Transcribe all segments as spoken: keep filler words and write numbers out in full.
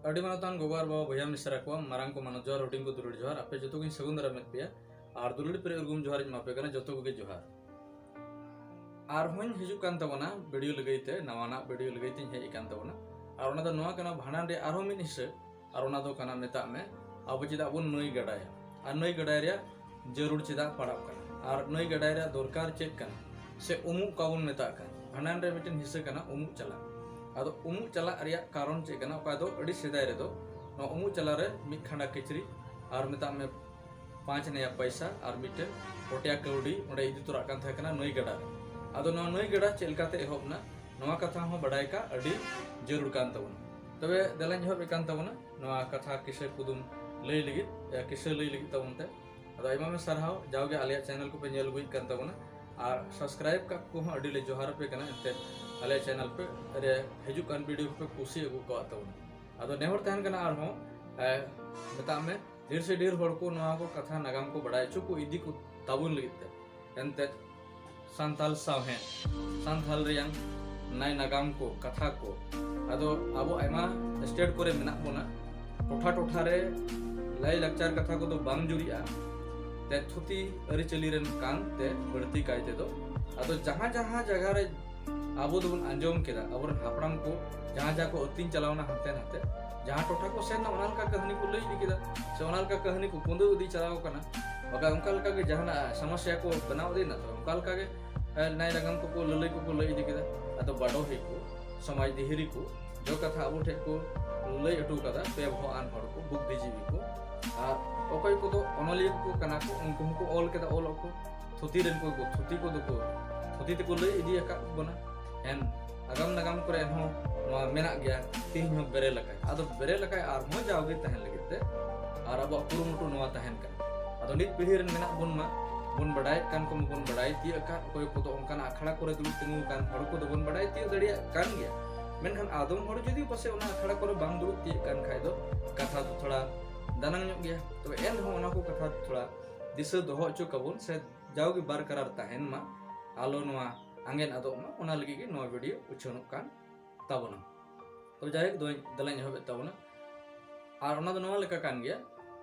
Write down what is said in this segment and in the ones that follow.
ᱟᱹᱰᱤ ᱢᱟᱱᱚᱛᱟᱱ ᱜᱚᱜᱚ ᱟᱨ ᱵᱟᱵᱟ, ᱵᱚᱭᱦᱟ ᱢᱤᱥᱨᱟ ᱠᱚᱣᱟᱜ ᱢᱟᱨᱟᱝ ᱠᱚ ᱢᱟᱱᱚᱛ ᱡᱚᱦᱟᱨ, ᱦᱩᱰᱤᱧ ᱠᱚ ᱫᱩᱞᱟᱹᱲ ᱡᱚᱦᱟᱨ, ᱟᱯᱮ ᱡᱚᱛᱚ ᱜᱤᱧ ᱥᱟᱹᱜᱩᱱ ᱫᱟᱨᱟᱢᱮᱫ ᱯᱮᱭᱟ ᱟᱨ ᱫᱩᱞᱟᱹᱲ ᱯᱮᱨᱮᱡ ᱩᱨᱜᱩᱢ ᱡᱚᱦᱟᱨ ᱤᱧ ᱮᱢᱟ ᱯᱮ ᱠᱟᱱᱟ, ᱡᱚᱛᱚ ᱠᱚᱜᱮ ᱡᱚᱦᱟᱨ᱾ ᱟᱨᱦᱚᱸᱧ ᱦᱤᱡᱩᱜ ᱠᱟᱱ ᱛᱟᱵᱚᱱᱟ ᱵᱷᱤᱰᱤᱭᱳ ᱞᱟᱹᱜᱤᱫ ᱛᱮ, ᱱᱟᱣᱟᱱᱟᱜ ᱵᱷᱤᱰᱤᱭᱳ ᱞᱟᱹᱜᱤᱫ ᱛᱮᱧ ᱦᱮᱡ ᱟᱠᱟᱱ ᱛᱟᱵᱚᱱᱟ᱾ ᱟᱨ ᱚᱱᱟ ᱫᱚ ᱱᱚᱣᱟ ᱠᱟᱱᱟ, ᱵᱷᱟᱸᱰᱟᱱ ᱨᱮᱭᱟᱜ ᱟᱨᱦᱚᱸ ᱢᱤᱫ ᱦᱤᱥᱟᱹ, ᱟᱨ ᱚᱱᱟ ᱫᱚ ᱠᱟᱱᱟ, ᱢᱮᱛᱟᱜ ᱢᱮ, ᱟᱵᱚ ᱪᱮᱫᱟᱜ ᱵᱚᱱ ᱱᱟᱹᱭ ᱜᱟᱰᱟᱭᱟ, ᱟᱨ ᱱᱟᱹᱭ ᱜᱟᱰᱟᱭ ᱨᱮᱭᱟᱜ ᱡᱟᱹᱨᱩᱲ ᱪᱮᱫᱟᱜ ᱯᱟᱲᱟᱜ ᱠᱟᱱᱟ, ᱟᱨ ᱱᱟᱹᱭ ᱜᱟᱰᱟᱭ ᱨᱮᱭᱟᱜ ᱫᱚᱨᱠᱟᱨ ᱪᱮᱫ ᱠᱟᱱᱟ, ᱥᱮ ᱩᱢᱩᱜ ᱚᱠᱟ ᱵᱚᱱ ᱢᱮᱛᱟᱜ ᱠᱟᱱ, ᱵᱷᱟᱸᱰᱟᱱ ᱨᱮ ᱢᱤᱫᱴᱮᱱ ᱦᱤᱥᱟᱹ ᱠᱟᱱᱟ ᱩᱢᱩᱜ ᱪᱟᱞᱟᱜ᱾ ᱟᱫᱚ ᱩᱢᱩᱜ ᱪᱟᱞᱟᱜ ᱨᱮᱭᱟᱜ ᱠᱟᱨᱚᱱ ᱪᱮᱫ ᱠᱟᱱᱟ? ᱚᱠᱟ ᱫᱚ ᱟᱹᱰᱤ ᱥᱮᱫᱟᱭ ᱨᱮᱫᱚ ᱱᱚᱣᱟ ᱩᱢᱩᱜ ᱪᱟᱞᱟᱜ ᱨᱮ ᱢᱤᱫ ᱠᱷᱟᱸᱰᱟ ᱠᱤᱪᱨᱤᱡ ᱟᱨ, ᱢᱮᱛᱟᱜ ᱢᱮ, ᱯᱟᱸᱪ ᱱᱟᱭᱟ ᱯᱚᱭᱥᱟ ᱟᱨ ᱢᱤᱫᱴᱮᱱ ᱯᱚᱴᱭᱟ ᱠᱟᱹᱣᱰᱤ ᱚᱸᱰᱮ ᱤᱫᱤ ᱛᱚᱨᱟᱜ ᱠᱟᱱ ᱛᱟᱦᱮᱸ ᱠᱟᱱᱟ ᱱᱟᱹᱭ ᱜᱟᱰᱟ ᱨᱮ᱾ ᱟᱫᱚ ᱱᱚᱣᱟ ᱱᱟᱹᱭ ᱜᱟᱰᱟ ᱪᱮᱫ ᱞᱮᱠᱟᱛᱮ ᱮᱦᱚᱵ ᱮᱱᱟ, ᱱᱚᱣᱟ ᱠᱟᱛᱷᱟ ᱦᱚᱸ ᱵᱟᱰᱟᱭ ᱠᱟᱜ ᱟᱹᱰᱤ ᱡᱟᱹᱨᱩᱲ ᱠᱟᱱ ᱛᱟᱵᱚᱱᱟ᱾ ᱛᱚᱵᱮ ᱫᱮᱞᱟᱧ ᱮᱦᱚᱵ ᱮᱫ ᱠᱟᱱ ᱛᱟᱵᱚᱱᱟ ᱱᱚᱣᱟ ᱠᱟᱛᱷᱟ ᱠᱤᱥᱟᱹ ᱠᱩᱫᱩᱢ ᱞᱟᱹᱭ ᱞᱟᱹᱜᱤᱫ, ᱮ, ᱠᱤᱥᱟᱹ ᱞᱟᱹᱭ ᱞᱟᱹᱜᱤᱫ ᱛᱟᱵᱚᱱ ᱛᱮ᱾ ᱟᱫᱚ ᱟᱭᱢᱟ ᱟᱭᱢᱟ ᱥᱟᱨᱦᱟᱣ, ᱡᱟᱣᱜᱮ ᱟᱞᱮᱭᱟᱜ ᱪᱮᱱᱮᱞ ᱠᱚᱯᱮ ᱧᱮᱞ ᱟᱹᱜᱩᱭᱮᱫ ᱠᱟᱱ ᱛᱟᱵᱚᱱᱟ ᱟᱨ ᱥᱟᱵᱥᱠᱨᱟᱭᱤᱵ ᱠᱟᱜ ᱠᱚᱦᱚᱸ ᱟᱹᱰᱤ ᱞᱮ ᱡᱚᱦᱟᱨ ᱟᱯᱮ ᱠᱟᱱᱟ, ᱮᱱᱛᱮᱫ ᱟᱞᱮᱭᱟᱜ ᱪᱮᱱᱮᱞ ᱯᱮ ᱨᱮ ᱦᱤᱡᱩᱜ ᱠᱟᱱ ᱵᱷᱤᱰᱤᱭᱳ ᱠᱚᱯᱮ ᱠᱩᱥᱤ ᱟᱹᱜᱩ ᱠᱟᱣᱟᱜ ᱛᱟᱵᱚᱱᱟ᱾ ᱟᱫᱚ ᱱᱮᱦᱚᱨ ᱛᱟᱦᱮᱱ ᱠᱟᱱᱟ ᱟᱨᱦᱚᱸ, ᱮ, ᱢᱮᱛᱟᱜ ᱢᱮ, ᱰᱷᱮᱨ ᱥᱮ ᱰᱷᱮᱨ ᱦᱚᱲ ᱠᱚ ᱱᱚᱣᱟ ᱠᱚ ᱠᱟᱛᱷᱟ ᱱᱟᱜᱟᱢ ᱠᱚ ᱵᱟᱲᱟᱭ ᱦᱚᱪᱚ ᱠᱚ ᱤᱫᱤ ᱠᱚ ᱛᱟᱵᱚᱱ ᱞᱟᱹᱜᱤᱫ ᱛᱮ᱾ ᱮᱱᱛᱮᱫ ᱥᱟᱱᱛᱟᱞ ᱥᱟᱶᱦᱮᱫ, ᱥᱟᱱᱛᱟᱞ ᱨᱮᱭᱟᱝ ᱱᱟᱭ ᱱᱟᱜᱟᱢ ᱠᱚ, ᱠᱟᱛᱷᱟ ᱠᱚ, ᱟᱫᱚ ᱟᱵᱚ ᱟᱭᱢᱟ ᱥᱴᱮᱴ ᱠᱚᱨᱮ ᱢᱮᱱᱟᱜ ᱵᱚᱱᱟ, ᱴᱚᱴᱷᱟ ᱴᱚᱴᱷᱟ ᱨᱮ ᱞᱟᱭ ᱞᱟᱠᱪᱟᱨ ᱠᱟᱛᱷᱟ ᱠᱚᱫᱚ ᱵᱟᱝ ᱡᱩᱨᱤᱜᱼᱟ, ᱛᱮ ᱛᱷᱩᱛᱤ ᱟᱹᱨᱤᱪᱟᱹᱞᱤ ᱨᱮᱱ ᱠᱟᱱ ᱛᱮ ᱵᱟᱹᱲᱛᱤ ᱠᱟᱭ ᱛᱮᱫᱚ᱾ ᱟᱫᱚ ᱡᱟᱦᱟᱸ ᱡᱟᱦᱟᱸ ᱡᱟᱭᱜᱟ ᱨᱮ ᱟᱵᱚ ᱫᱚᱵᱚᱱ ᱟᱸᱡᱚᱢ ᱠᱮᱫᱟ, ᱟᱵᱚᱨᱮᱱ ᱦᱟᱯᱲᱟᱢ ᱠᱚ ᱡᱟᱦᱟᱸ ᱡᱟᱦᱟᱸ ᱠᱚ ᱟᱹᱛᱤᱧ ᱪᱟᱞᱟᱣᱱᱟ ᱦᱟᱱᱛᱮ ᱱᱟᱛᱮ, ᱡᱟᱦᱟᱸ ᱴᱚᱴᱷᱟ ᱠᱚ ᱥᱮᱱ ᱮᱱᱟ, ᱚᱱᱟ ᱞᱮᱠᱟ ᱠᱟᱹᱦᱱᱤ ᱠᱚ ᱞᱟᱹᱭ ᱤᱫᱤ ᱠᱮᱫᱟ, ᱥᱮ ᱚᱱᱟ ᱞᱮᱠᱟ ᱠᱟᱹᱦᱱᱤ ᱠᱚ ᱠᱩᱸᱫᱟᱹᱣ ᱤᱫᱤ ᱪᱟᱞᱟᱣ ᱠᱟᱱᱟ᱾ ᱵᱟᱠᱷᱟᱱ ᱚᱱᱠᱟ ᱞᱮᱠᱟ ᱜᱮ ᱡᱟᱦᱟᱱᱟᱜ ᱥᱚᱢᱚᱥᱥᱟ ᱠᱚ ᱵᱮᱱᱟᱣ ᱤᱫᱤᱭᱮᱱᱟ, ᱛᱚ ᱚᱱᱠᱟ ᱞᱮᱠᱟ ᱜᱮ, ᱮ, ᱱᱟᱭ ᱱᱟᱜᱟᱢ ᱠᱚᱠᱚ ᱞᱟᱹᱞᱟᱹᱭ ᱠᱚᱠᱚ ᱞᱟᱹᱭ ᱤᱫᱤ ᱠᱮᱫᱟ᱾ ᱟᱫᱚ ᱵᱟᱰᱚᱦᱤ ᱠᱚ, ᱥᱚᱢᱟᱡᱽ ᱫᱤᱦᱤᱨᱤ ᱠᱚ, ᱡᱚ ᱠᱟᱛᱷᱟ ᱟᱵᱚ ᱴᱷᱮᱱ ᱠᱚ ᱞᱟᱹᱭ ᱦᱚᱴᱚ ᱠᱟᱫᱟ ᱵᱮᱵᱚᱦᱟᱨᱟᱱ ᱦᱚᱲ ᱠᱚ, ᱵᱩᱫᱽᱫᱷᱤᱡᱤᱵᱤ ᱠᱚ, ᱟᱨ ᱚᱠᱚᱭ ᱠᱚᱫᱚ ᱚᱱᱚᱞᱤᱭᱟᱹ ᱠᱚ ᱠᱟᱱᱟ ᱠᱚ, ᱩᱱᱠᱩ ᱦᱚᱸᱠᱚ ᱚᱞ ᱠᱮᱫᱟ ᱚᱞᱚᱜ ᱠᱚ, ᱛᱷᱩᱛᱤ ᱨᱮᱱ ᱠᱚ ᱛᱷᱩᱛᱤ ᱠᱚᱫᱚ ᱠᱚ ᱛᱷᱩᱛᱤ ᱛᱮᱠᱚ ᱞᱟᱹᱭ ᱤᱫᱤ ᱟᱠᱟᱫ ᱵᱚᱱᱟ᱾ ᱮᱱ ᱟᱜᱟᱢ ᱱᱟᱜᱟᱢ ᱠᱚᱨᱮ ᱦᱚᱸ ᱱᱚᱣᱟ ᱢᱮᱱᱟᱜ ᱜᱮᱭᱟ, ᱛᱮᱦᱮᱧ ᱦᱚᱸ ᱵᱮᱨᱮᱞ ᱟᱠᱟᱭ᱾ ᱟᱫᱚ ᱵᱮᱨᱮᱞ ᱟᱠᱟᱭ ᱟᱨᱦᱚᱸ ᱡᱟᱣᱜᱮ ᱛᱟᱦᱮᱱ ᱞᱟᱹᱜᱤᱫ ᱛᱮ, ᱟᱨ ᱟᱵᱚᱣᱟᱜ ᱠᱩᱨᱩᱢᱩᱴᱩ ᱱᱚᱣᱟ ᱛᱟᱦᱮᱱ ᱠᱟᱱᱟ᱾ ᱟᱫᱚ ᱱᱤᱛ ᱯᱤᱲᱦᱤ ᱨᱮᱱ ᱢᱮᱱᱟᱜ ᱵᱚᱱ ᱢᱟ, ᱵᱚᱱ ᱵᱟᱰᱟᱭᱮᱫ ᱠᱟᱱ ᱠᱚ ᱢᱟᱵᱚᱱ ᱵᱟᱰᱟᱭ ᱛᱤᱭᱟᱹᱜ ᱟᱠᱟᱫ, ᱚᱠᱚᱭ ᱠᱚᱫᱚ ᱚᱱᱠᱟᱱᱟᱜ ᱟᱠᱷᱲᱟ ᱠᱚᱨᱮ ᱫᱩᱲᱩᱵ ᱛᱤᱸᱜᱩ ᱟᱠᱟᱱ ᱦᱚᱲ ᱠᱚᱫᱚ ᱵᱚᱱ ᱵᱟᱰᱟᱭ ᱛᱤᱭᱟᱹᱜ ᱫᱟᱲᱮᱭᱟᱜ ᱠᱟᱱ ᱜᱮᱭᱟ᱾ ᱢᱮᱱᱠᱷᱟᱱ ᱟᱫᱚᱢ ᱦᱚᱲ ᱡᱩᱫᱤ ᱯᱟᱥᱮ ᱚᱱᱟ ᱟᱠᱷᱲᱟ ᱠᱚᱨᱮ ᱵᱟᱝ ᱫᱩᱲᱩᱵ ᱛᱤᱭᱟᱹᱜ ᱠᱟᱱ ᱠᱷᱟᱡ ᱫᱚ ᱠᱟᱛᱷᱟ ᱫᱚ ᱛᱷᱚᱲᱟ ᱫᱟᱱᱟᱝ ᱧᱚᱜ ᱜᱮᱭᱟ᱾ ᱛᱚᱵᱮ ᱮᱱ ᱨᱮᱦᱚᱸ ᱚᱱᱟ ᱠᱚ ᱠᱟᱛᱷᱟ ᱛᱷᱚᱲᱟ ᱫᱤᱥᱟᱹ ᱫᱚᱦᱚ ᱦᱚᱪᱚ ᱠᱟᱵᱚᱱ, ᱥᱮ ᱡᱟᱣᱜᱮ ᱵᱟᱨᱠᱟᱨᱟᱨ ᱛᱟᱦᱮᱱ ᱢᱟ, ᱟᱞᱚ ᱱᱚᱣᱟ ᱟᱸᱜᱮᱱ ᱟᱫᱚᱜ ᱢᱟ, ᱚᱱᱟ ᱞᱟᱹᱜᱤᱫ ᱜᱮ ᱱᱚᱣᱟ ᱵᱷᱤᱰᱤᱭᱳ ᱩᱪᱷᱟᱹᱱᱚᱜ ᱠᱟᱱ ᱛᱟᱵᱚᱱᱟ᱾ ᱛᱚᱵᱮ ᱡᱟᱭᱦᱳᱠ, ᱫᱚᱧ ᱫᱮᱞᱟᱧ ᱮᱦᱚᱵᱮᱫ ᱛᱟᱵᱚᱱᱟ᱾ ᱟᱨ ᱚᱱᱟ ᱫᱚ ᱱᱚᱣᱟ ᱞᱮᱠᱟ ᱠᱟᱱ ᱜᱮᱭᱟ,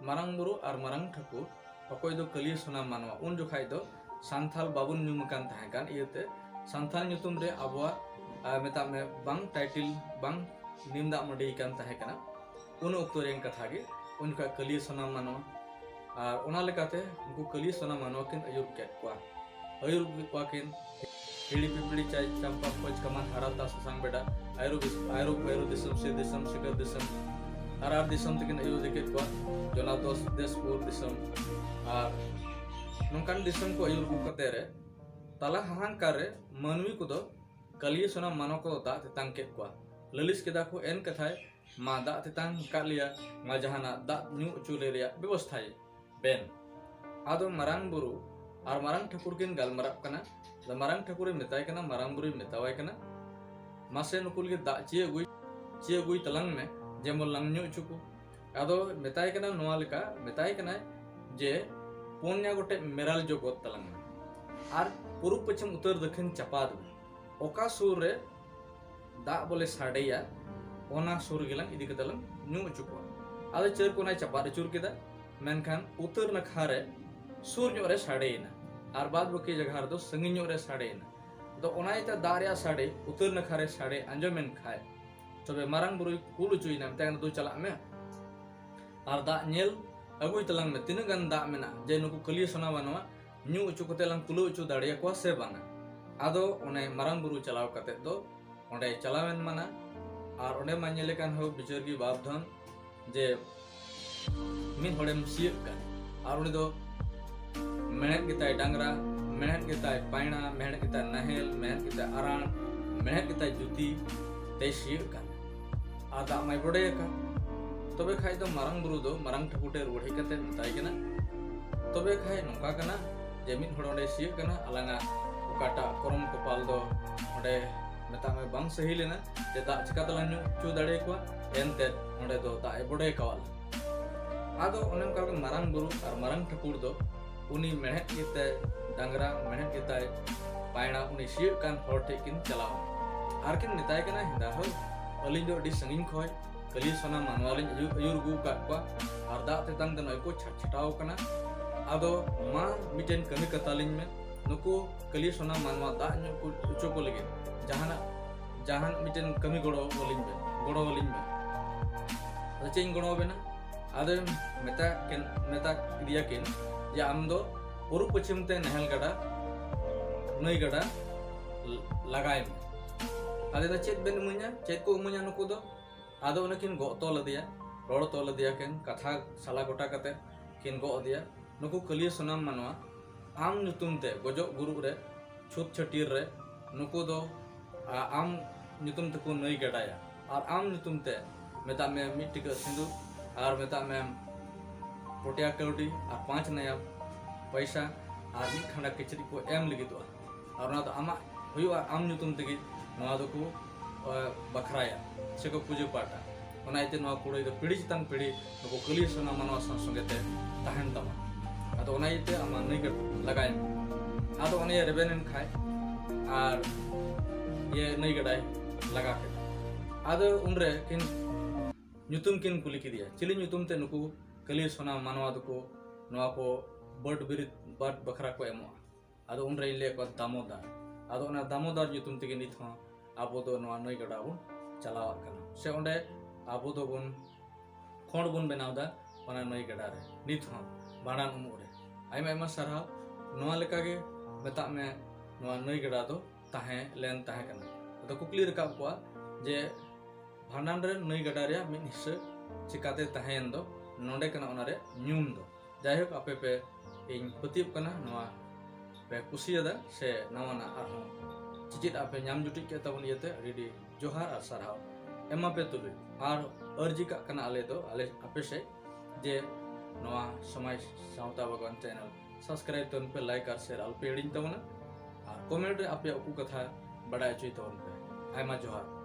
ᱢᱟᱨᱟᱝ ᱵᱩᱨᱩ ᱟᱨ ᱢᱟᱨᱟᱝ ᱴᱷᱟᱹᱠᱩᱨ ᱚᱠᱚᱭ ᱫᱚ ᱠᱟᱹᱞᱤᱭᱟᱹ ᱥᱚᱱᱟ ᱢᱟᱱᱣᱟ, ᱩᱱ ᱡᱚᱠᱷᱟᱡ ᱫᱚ ᱥᱟᱱᱛᱷᱟᱞ ᱵᱟᱵᱚᱱ ᱧᱩᱢ ᱟᱠᱟᱱ ᱛᱟᱦᱮᱸ ᱠᱟᱱ ᱤᱭᱟᱹᱛᱮ ᱥᱟᱱᱛᱷᱟᱞ ᱧᱩᱛᱩᱢ ᱨᱮ ᱟᱵᱚᱣᱟᱜ, ᱟᱨ ᱢᱮᱛᱟᱜ ᱢᱮ, ᱵᱟᱝ ᱴᱟᱭᱴᱤᱞ, ᱵᱟᱝ ᱱᱤᱢ ᱫᱟᱜ ᱢᱟᱹᱰᱤ ᱠᱟᱱ ᱛᱟᱦᱮᱸ ᱠᱟᱱᱟ᱾ ᱩᱱ ᱚᱠᱛᱚ ᱨᱮᱱ ᱠᱟᱛᱷᱟ ᱜᱮ, ᱩᱱ ᱡᱚᱠᱷᱟᱡ ᱠᱟᱹᱞᱤᱭᱟᱹ ᱥᱚᱱᱟ ᱢᱟᱱᱣᱟ, ᱟᱨ ᱚᱱᱟ ᱞᱮᱠᱟᱛᱮ ᱩᱱᱠᱩ ᱠᱟᱹᱞᱤᱭᱟᱹ ᱥᱚᱱᱟ ᱢᱟᱱᱣᱟ ᱠᱤᱱ ᱟᱹᱭᱩᱨ ᱠᱮᱫ ᱠᱚᱣᱟ᱾ ᱟᱹᱭᱩᱨ ᱠᱮᱫ ᱠᱚᱣᱟ ᱠᱤᱱ ᱦᱤᱲᱤ ᱯᱤᱯᱤᱲᱤ ᱪᱟᱭ ᱪᱟᱢᱯᱟ ᱠᱷᱚᱡ ᱠᱟᱢᱟᱱ ᱦᱟᱨᱟ ᱫᱟ ᱥᱟᱥᱟᱝ ᱵᱮᱰᱟ, ᱟᱭᱨᱩ ᱵᱤᱥ-, ᱟᱭᱨᱩ ᱵᱟᱭᱨᱩ ᱫᱤᱥᱚᱢ ᱥᱮ ᱫᱤᱥᱚᱢ ᱥᱤᱠᱟᱹᱨ ᱫᱤᱥᱚᱢ, ᱟᱨ ᱟᱨ ᱫᱤᱥᱚᱢ ᱛᱮᱠᱤᱱ ᱟᱹᱭᱩᱨ ᱤᱫᱤ ᱠᱮᱫ ᱠᱚᱣᱟ, ᱡᱚᱱᱟ ᱫᱚᱥ ᱫᱮᱥᱯᱩᱨ ᱫᱤᱥᱚᱢ᱾ ᱟᱨ ᱱᱚᱝᱠᱟᱱ ᱫᱤᱥᱚᱢ ᱠᱚ ᱟᱹᱭᱩᱨ ᱟᱹᱜᱩ ᱠᱟᱛᱮ ᱨᱮ ᱛᱟᱞᱟ ᱦᱟᱦᱟᱝᱠᱟᱨ ᱨᱮ ᱢᱟᱹᱱᱢᱤ ᱠᱚᱫᱚ ᱠᱟᱹᱞᱤᱭᱟᱹ ᱥᱚᱱᱟ ᱢᱟᱱᱚ ᱠᱚ ᱫᱟᱜ ᱛᱮᱛᱟᱝ ᱠᱮᱫ ᱠᱚᱣᱟ᱾ ᱞᱟᱹᱞᱤᱥ ᱠᱮᱫᱟ ᱠᱚ, ᱮᱱ ᱠᱟᱛᱷᱟᱭ, ᱢᱟ ᱫᱟᱜ ᱛᱮᱛᱟᱝ ᱟᱠᱟᱫ ᱞᱮᱭᱟ, ᱢᱟ ᱡᱟᱦᱟᱱᱟᱜ ᱫᱟᱜ ᱧᱩ ᱚᱪᱚ ᱞᱮ ᱨᱮᱭᱟᱜ ᱵᱮᱵᱚᱥᱛᱷᱟᱭ ᱵᱮᱱ᱾ ᱟᱫᱚ ᱢᱟᱨᱟᱝ ᱵᱩᱨᱩ ᱟᱨ ᱢᱟᱨᱟᱝ ᱴᱷᱟᱹᱠᱩᱨ ᱠᱤᱱ ᱜᱟᱞᱢᱟᱨᱟᱜ ᱠᱟᱱᱟ᱾ ᱟᱫᱚ ᱢᱟᱨᱟᱝ ᱴᱷᱟᱹᱠᱩᱨᱮ ᱢᱮᱛᱟᱭ ᱠᱟᱱᱟ, ᱢᱟᱨᱟᱝ ᱵᱩᱨᱩᱭ ᱢᱮᱛᱟᱣᱟᱭ ᱠᱟᱱᱟ, ᱢᱟᱥᱮ ᱱᱩᱠᱩ ᱞᱟᱹᱜᱤᱫ ᱫᱟᱜ ᱪᱮᱫ ᱟᱹᱜᱩᱭ, ᱪᱮᱫ ᱟᱹᱜᱩᱭ ᱛᱟᱞᱟᱝ ᱢᱮ, ᱡᱮᱢᱚᱱ ᱞᱟᱝ ᱧᱩ ᱚᱪᱚ ᱠᱚ᱾ ᱟᱫᱚ ᱢᱮᱛᱟᱭ ᱠᱟᱱᱟ ᱱᱚᱣᱟ ᱞᱮᱠᱟ, ᱢᱮᱛᱟᱭ ᱠᱟᱱᱟᱭ ᱡᱮ ᱯᱩᱱᱭᱟ ᱜᱚᱴᱮᱡ ᱢᱮᱨᱟᱞ ᱡᱚ ᱜᱚᱫ ᱛᱟᱞᱟᱝ ᱢᱮ ᱟᱨ ᱯᱩᱨᱩᱵ ᱯᱚᱪᱷᱤᱢ ᱩᱛᱛᱚᱨ ᱫᱚᱠᱷᱤᱱ ᱪᱟᱯᱟᱫ ᱢᱮ᱾ ᱚᱠᱟ ᱥᱩᱨ ᱨᱮ ᱫᱟᱜ ᱵᱚᱞᱮ ᱥᱟᱰᱮᱭᱟ, ᱚᱱᱟ ᱥᱩᱨ ᱜᱮᱞᱟᱝ ᱤᱫᱤ ᱠᱟᱛᱮ ᱞᱟᱝ ᱧᱩ ᱚᱪᱚ ᱠᱚᱣᱟ᱾ ᱟᱫᱚ ᱪᱟᱹᱨ ᱠᱚᱱᱟᱭ ᱪᱟᱯᱟᱫ ᱟᱹᱪᱩᱨ ᱠᱮᱫᱟ, ᱢᱮᱱᱠᱷᱟᱱ ᱩᱛᱛᱚᱨ ᱱᱟᱠᱷᱟ ᱨᱮ ᱥᱩᱨ ᱧᱚᱜ ᱨᱮ ᱥᱟᱰᱮᱭᱮᱱᱟ ᱟᱨ ᱵᱟᱫ ᱵᱟᱹᱠᱤ ᱡᱟᱭᱜᱟ ᱨᱮᱫᱚ ᱥᱟᱺᱜᱤᱧ ᱧᱚᱜ ᱨᱮ ᱥᱟᱰᱮᱭᱮᱱᱟ᱾ ᱟᱫᱚ ᱚᱱᱟ ᱤᱭᱟᱹᱛᱮ ᱫᱟᱜ ᱨᱮᱭᱟᱜ ᱥᱟᱰᱮ ᱩᱛᱛᱚᱨ ᱱᱟᱠᱷᱟ ᱨᱮ ᱥᱟᱰᱮ ᱟᱸᱡᱚᱢᱮᱱ ᱠᱷᱟᱡ, ᱛᱚᱵᱮ ᱢᱟᱨᱟᱝ ᱵᱩᱨᱩᱭ ᱠᱩᱞ ᱚᱪᱚᱭᱮᱱᱟ, ᱢᱮᱛᱟᱭ ᱠᱟᱱᱟ, "ᱫᱩ ᱪᱟᱞᱟᱜ ᱢᱮ ᱟᱨ ᱫᱟᱜ ᱧᱮᱞ ᱟᱹᱜᱩᱭ ᱛᱟᱞᱟᱝ ᱢᱮ, ᱛᱤᱱᱟᱹᱜ ᱜᱟᱱ ᱫᱟᱜ ᱢᱮᱱᱟᱜᱼᱟ, ᱡᱮ ᱱᱩᱠᱩ ᱠᱟᱹᱞᱤᱭᱟᱹ ᱥᱚᱱᱟ ᱵᱟᱱᱚᱣᱟ ᱧᱩ ᱚᱪᱚ ᱠᱟᱛᱮ ᱞᱟᱝ ᱠᱩᱞᱟᱹᱣ ᱚᱪᱚ ᱫᱟᱲᱮᱭᱟᱠᱚᱣᱟ ᱥᱮ ᱵᱟᱝᱟ?" ᱟᱫᱚ ᱚᱱᱮ ᱢᱟᱨᱟᱝ ᱵᱩᱨᱩ ᱪᱟᱞᱟᱣ ᱠᱟᱛᱮ ᱫᱚ ᱚᱸᱰᱮ ᱪᱟᱞᱟᱣᱮᱱ ᱢᱟᱱᱟ᱾ ᱟᱨ ᱚᱸᱰᱮ ᱢᱟ ᱧᱮᱞᱮ ᱠᱟᱱ ᱦᱳ ᱵᱤᱪᱟᱹᱨ ᱜᱮ ᱵᱟᱯ ᱫᱷᱚᱱ, ᱡᱮ ᱢᱤᱫ ᱦᱚᱲᱮᱢ ᱥᱤᱭᱳᱜ ᱠᱟᱱ ᱟᱨ ᱩᱱᱤ ᱫᱚ ᱢᱮᱲᱦᱮᱫ ᱜᱮᱛᱟᱭ ᱰᱟᱝᱨᱟ, ᱢᱮᱲᱦᱮᱫ ᱜᱮᱛᱟᱭ ᱯᱟᱭᱲᱟ, ᱢᱮᱲᱦᱮᱫ ᱜᱮᱛᱟᱭ ᱱᱟᱦᱮᱞ, ᱢᱮᱲᱦᱮᱫ ᱜᱮᱛᱟᱭ ᱟᱨᱟᱬ, ᱢᱮᱲᱦᱮᱫ ᱜᱮᱛᱟᱭ ᱡᱩᱛᱤ ᱛᱮᱭ ᱥᱤᱭᱳᱜ ᱠᱟᱱ ᱟᱨ ᱫᱟᱜ ᱢᱟᱭ ᱵᱚᱰᱮ ᱟᱠᱟᱱ᱾ ᱛᱚᱵᱮ ᱠᱷᱟᱡ ᱫᱚ ᱢᱟᱨᱟᱝ ᱵᱩᱨᱩ ᱫᱚ ᱢᱟᱨᱟᱝ ᱴᱷᱟᱹᱠᱩᱨ ᱴᱷᱮᱱ ᱨᱩᱣᱟᱹᱲ ᱦᱮᱡ ᱠᱟᱛᱮ ᱢᱮᱛᱟᱭ ᱠᱟᱱᱟ, ᱛᱚᱵᱮ ᱠᱷᱟᱡ ᱱᱚᱝᱠᱟ ᱠᱟᱱᱟ ᱡᱮ ᱢᱤᱫ ᱦᱚᱲ ᱚᱸᱰᱮ ᱥᱤᱭᱳᱜ ᱠᱟᱱᱟ, ᱟᱞᱟᱝᱟᱜ ᱚᱠᱟᱴᱟᱜ ᱠᱚᱨᱚᱢ ᱠᱚᱯᱟᱞ ᱫᱚ ᱚᱸᱰᱮ ᱢᱮᱛᱟᱜ ᱢᱮ ᱵᱟᱝ ᱥᱟᱹᱦᱤ ᱞᱮᱱᱟ, ᱡᱮ ᱫᱟᱜ ᱪᱤᱠᱟ ᱛᱮᱞᱟᱝ ᱧᱩ ᱦᱚᱪᱚ ᱫᱟᱲᱮᱭᱟᱠᱚᱣᱟ, ᱮᱱᱛᱮᱫ ᱚᱸᱰᱮ ᱫᱚ ᱫᱟᱜ ᱮ ᱵᱚᱰᱮ ᱠᱟᱣᱟᱫ ᱞᱮᱭᱟ᱾ ᱟᱫᱚ ᱚᱱᱮ ᱚᱱᱠᱟ ᱜᱮ ᱢᱟᱨᱟᱝ ᱵᱩᱨᱩ ᱟᱨ ᱢᱟᱨᱟᱝ ᱴᱷᱟᱹᱠᱩᱨ ᱫᱚ ᱩᱱᱤ ᱢᱮᱲᱦᱮᱫ ᱜᱮᱛᱟᱭ ᱰᱟᱝᱨᱟ, ᱢᱮᱲᱦᱮᱫ ᱜᱮᱛᱟᱭ ᱯᱟᱭᱲᱟ, ᱩᱱᱤ ᱥᱤᱭᱳᱜ ᱠᱟᱱ ᱦᱚᱲ ᱴᱷᱮᱡ ᱠᱤᱱ ᱪᱟᱞᱟᱣ ᱮᱱᱟ ᱟᱨ ᱠᱤᱱ ᱢᱮᱛᱟᱭ ᱠᱟᱱᱟ, "ᱦᱮᱸᱫᱟ ᱦᱳ, ᱟᱹᱞᱤᱧ ᱫᱚ ᱟᱹᱰᱤ ᱥᱟᱺᱜᱤᱧ ᱠᱷᱚᱡ ᱠᱟᱹᱞᱤ ᱥᱚᱱᱟ ᱢᱟᱱᱣᱟ ᱞᱤᱧ ᱟᱹᱭᱩᱨ ᱟᱹᱭᱩᱨ ᱟᱹᱜᱩ ᱟᱠᱟᱫ ᱠᱚᱣᱟ ᱟᱨ ᱫᱟᱜ ᱛᱮᱛᱟᱝ ᱛᱮ ᱱᱚᱜᱼᱚᱭ ᱠᱚ ᱪᱷᱟᱴ ᱪᱷᱟᱴᱟᱣ ᱠᱟᱱᱟ᱾ ᱟᱫᱚ ᱢᱟ ᱢᱤᱫᱴᱮᱱ ᱠᱟᱹᱢᱤ ᱠᱟᱛᱟ ᱞᱤᱧ ᱢᱮ, ᱱᱩᱠᱩ ᱠᱟᱹᱞᱤ ᱥᱚᱱᱟ ᱢᱟᱱᱣᱟ ᱫᱟᱜ ᱧᱩ ᱠᱚ ᱦᱚᱪᱚ ᱠᱚ ᱞᱟᱹᱜᱤᱫ ᱡᱟᱦᱟᱱᱟᱜ ᱡᱟᱦᱟᱱ ᱢᱤᱫᱴᱮᱱ ᱠᱟᱹᱢᱤ ᱜᱚᱲᱚ ᱟᱹᱞᱤᱧ ᱵᱮᱱ, ᱜᱚᱲᱚ ᱟᱹᱞᱤᱧ ᱵᱮᱱ᱾ ᱟᱫᱚ ᱪᱮᱫ ᱤᱧ ᱜᱚᱲᱚ ᱟᱵᱮᱱᱟ? ᱟᱫᱚ ᱢᱮᱛᱟ ᱠᱤᱱ ᱢᱮᱛᱟ ᱤᱫᱤᱭᱟᱠᱤᱱ ᱡᱮ ᱟᱢ ᱫᱚ ᱯᱩᱨᱩᱵ ᱯᱚᱪᱷᱤᱢ ᱛᱮ ᱱᱟᱦᱮᱞ ᱜᱟᱰᱟ, ᱱᱟᱹᱭ ᱜᱟᱰᱟ ᱞᱟᱜᱟᱭ ᱢᱮ᱾ ᱟᱫᱚ ᱪᱮᱫ ᱵᱮᱱ ᱤᱢᱟᱹᱧᱟ? ᱪᱮᱫ ᱠᱚ ᱤᱢᱟᱹᱧᱟ ᱱᱩᱠᱩ ᱫᱚ? ᱟᱫᱚ ᱚᱱᱮ ᱠᱤᱱ ᱜᱚᱜ ᱛᱚᱞ ᱟᱫᱮᱭᱟ, ᱨᱚᱲ ᱛᱚᱞ ᱟᱫᱮᱭᱟ ᱠᱤᱱ, ᱠᱟᱛᱷᱟ ᱥᱟᱞᱟ ᱜᱚᱴᱟ ᱠᱟᱛᱮ ᱠᱤᱱ ᱜᱚᱜ ᱟᱫᱮᱭᱟ᱾ ᱱᱩᱠᱩ ᱠᱟᱹᱞᱤᱭᱟᱹ ᱥᱚᱱᱟᱢ ᱢᱟᱱᱣᱟ ᱟᱢ ᱧᱩᱛᱩᱢ ᱛᱮ ᱜᱚᱡᱚᱜ ᱜᱩᱨᱩᱜ ᱨᱮ, ᱪᱷᱩᱛ ᱪᱷᱟᱹᱴᱭᱟᱹᱨ ᱨᱮ ᱱᱩᱠᱩ ᱫᱚ ᱟ- ᱟᱢ ᱧᱩᱛᱩᱢ ᱛᱮᱠᱚ ᱱᱟᱹᱭ ᱜᱟᱰᱟᱭᱟ᱾ ᱟᱨ ᱟᱢ ᱧᱩᱛᱩᱢ ᱛᱮ ᱢᱮᱛᱟᱜ ᱢᱮ ᱢᱤᱫ ᱴᱤᱠᱟᱹᱜ ᱥᱤᱸᱫᱩᱨ ᱟᱨ ᱢᱮᱛᱟᱜ ᱢᱮ ᱯᱚᱴᱭᱟ ᱠᱟᱹᱣᱰᱤ ᱟᱨ ᱯᱟᱸᱪ ᱱᱟᱭᱟ ᱯᱚᱭᱥᱟ ᱟᱨ ᱢᱤᱫ ᱠᱷᱟᱸᱰᱟ ᱠᱤᱪᱨᱤᱡ ᱠᱚ ᱮᱢ ᱞᱟᱹᱜᱤᱫᱚᱜᱼᱟ᱾ ᱟᱨ ᱚᱱᱟ ᱫᱚ ᱟᱢᱟᱜ ᱦᱩᱭᱩᱜᱼᱟ, ᱟᱢ ᱧᱩᱛᱩᱢ ᱛᱮᱜᱮ ᱱᱚᱣᱟ ᱫᱚᱠᱚ ᱵᱟᱠᱷᱨᱟᱭᱟ ᱥᱮᱠᱚ ᱯᱩᱡᱟᱹ ᱯᱟᱴᱟ᱾ ᱚᱱᱟ ᱤᱭᱟᱹᱛᱮ ᱱᱚᱣᱟ ᱠᱩᱲᱟᱹᱭ ᱫᱚ ᱯᱤᱲᱦᱤ ᱪᱮᱛᱟᱱ ᱯᱤᱲᱦᱤ ᱱᱩᱠᱩ ᱠᱟᱹᱞᱤᱭᱟᱹ ᱥᱚᱱᱟ ᱢᱟᱱᱣᱟ ᱥᱟᱶ ᱥᱚᱸᱜᱮ ᱛᱮ ᱛᱟᱦᱮᱱ ᱛᱟᱢᱟ᱾ ᱟᱫᱚ ᱚᱱᱟ ᱤᱭᱟᱹᱛᱮ ᱟᱢᱟᱜ ᱱᱟᱹᱭ ᱜᱟᱰᱟ ᱞᱟᱜᱟᱭ ᱢᱮ᱾ ᱟᱫᱚ ᱚᱱᱮ ᱨᱮᱵᱮᱱ ᱮᱱ ᱠᱷᱟᱡ ᱟᱨ ᱤᱭᱟᱹ ᱱᱟᱹᱭ ᱜᱟᱰᱟᱭ ᱞᱟᱜᱟ ᱠᱮᱫᱟ᱾ ᱟᱫᱚ ᱩᱱᱨᱮ ᱠᱤᱱ ᱧᱩᱛᱩᱢ ᱠᱤᱱ ᱠᱩᱞᱤ ᱠᱮᱫᱮᱭᱟ, ᱪᱤᱞᱤ ᱧᱩᱛᱩᱢ ᱛᱮ ᱱᱩᱠᱩ ᱠᱟᱹᱞᱤᱭᱟᱹ ᱥᱚᱱᱟ ᱢᱟᱱᱣᱟ ᱫᱚᱠᱚ ᱱᱚᱣᱟ ᱠᱚ ᱵᱟᱹᱰ ᱵᱤᱨᱤᱫ ᱵᱟᱹᱰ ᱵᱟᱠᱷᱨᱟ ᱠᱚ ᱮᱢᱚᱜᱼᱟ? ᱟᱫᱚ ᱩᱱᱨᱮᱧ ᱞᱟᱹᱭ ᱟᱠᱚᱣᱟ ᱫᱟᱢᱳᱫᱟᱨ᱾ ᱟᱫᱚ ᱚᱱᱟ ᱫᱟᱢᱳᱫᱟᱨ ᱧᱩᱛᱩᱢ ᱛᱮᱜᱮ ᱱᱤᱛ ᱦᱚᱸ ᱟᱵᱚ ᱫᱚ ᱱᱚᱣᱟ ᱱᱟᱹᱭ ᱜᱟᱰᱟ ᱵᱚᱱ ᱪᱟᱞᱟᱣᱟᱜ ᱠᱟᱱᱟ, ᱥᱮ ᱚᱸᱰᱮ ᱟᱵᱚ ᱫᱚᱵᱚᱱ ᱠᱷᱚᱸᱰ ᱵᱚᱱ ᱵᱮᱱᱟᱣ ᱮᱫᱟ ᱚᱱᱟ ᱱᱟᱹᱭ ᱜᱟᱰᱟ ᱨᱮ ᱱᱤᱛ ᱦᱚᱸ ᱵᱷᱟᱸᱰᱟᱱ ᱩᱢᱩᱜ ᱨᱮ᱾ ᱟᱭᱢᱟ ᱟᱭᱢᱟ ᱥᱟᱨᱦᱟᱣ᱾ ᱱᱚᱣᱟ ᱞᱮᱠᱟᱜᱮ ᱢᱮᱛᱟᱜ ᱢᱮ ᱱᱚᱣᱟ ᱱᱟᱹᱭ ᱜᱟᱰᱟ ᱫᱚ ᱛᱟᱦᱮᱸ ᱞᱮᱱ ᱛᱟᱦᱮᱸ ᱠᱟᱱᱟ᱾ ᱟᱫᱚ ᱠᱩᱠᱞᱤ ᱨᱟᱠᱟᱵ ᱠᱚᱣᱟ ᱡᱮ ᱵᱷᱟᱸᱰᱟᱱ ᱨᱮ ᱱᱟᱹᱭ ᱜᱟᱰᱟ ᱨᱮᱭᱟᱜ ᱢᱤᱫ ᱦᱤᱥᱥᱟᱹ ᱪᱤᱠᱟᱛᱮ ᱛᱟᱦᱮᱸᱭᱮᱱ ᱫᱚ? ᱱᱚᱰᱮ ᱠᱟᱱᱟ ᱚᱱᱟ ᱨᱮᱭᱟᱜ ᱧᱩᱢ ᱫᱚ᱾ ᱡᱟᱭᱦᱳᱠ, ᱟᱯᱮ ᱯᱮ, ᱤᱧ ᱯᱟᱹᱛᱭᱟᱹᱜ ᱠᱟᱱᱟ ᱱᱚᱣᱟ ᱯᱮ ᱠᱩᱥᱤᱭᱟᱫᱟ ᱥᱮ ᱱᱟᱣᱟᱱᱟᱜ ᱟᱨᱦᱚᱸ ᱪᱮᱪᱮᱫ ᱟᱯᱮ ᱧᱟᱢ ᱡᱩᱴᱤᱡ ᱠᱮᱫ ᱛᱟᱵᱚᱱ ᱤᱭᱟᱹᱛᱮ ᱟᱹᱰᱤ ᱟᱹᱰᱤ ᱡᱚᱦᱟᱨ ᱟᱨ ᱥᱟᱨᱦᱟᱣ᱾ ᱮᱢᱟ ᱯᱮ ᱛᱩᱞᱩᱡ ᱟᱨ ᱟᱹᱨᱡᱤ ᱠᱟᱜ ᱠᱟᱱᱟ ᱟᱞᱮ ᱫᱚ ᱟᱞᱮ ᱟᱯᱮ ᱥᱮᱫ ᱡᱮ ᱱᱚᱣᱟ ᱥᱚᱢᱟᱡᱽ ᱥᱟᱶᱛᱟ ᱵᱟᱜᱽᱣᱟᱱ ᱪᱮᱱᱮᱞ ᱥᱟᱵᱥᱠᱨᱟᱭᱤᱵ ᱛᱟᱵᱚᱱ ᱯᱮ, ᱞᱟᱭᱤᱠ ᱟᱨ ᱥᱮᱭᱟᱨ ᱟᱞᱚᱯᱮ ᱦᱤᱲᱤᱧ ᱛᱟᱵᱚᱱᱟ᱾ ᱟᱨ ᱠᱚᱢᱮᱱᱴ ᱨᱮ ᱟᱯᱮᱭᱟᱜ ᱩᱠᱩ ᱠᱟᱛᱷᱟ ᱵᱟᱰᱟᱭ ᱦᱚᱪᱚᱭ ᱛᱟᱵᱚᱱ ᱯᱮ᱾ ᱟᱭᱢᱟ ᱡᱚᱦᱟᱨ᱾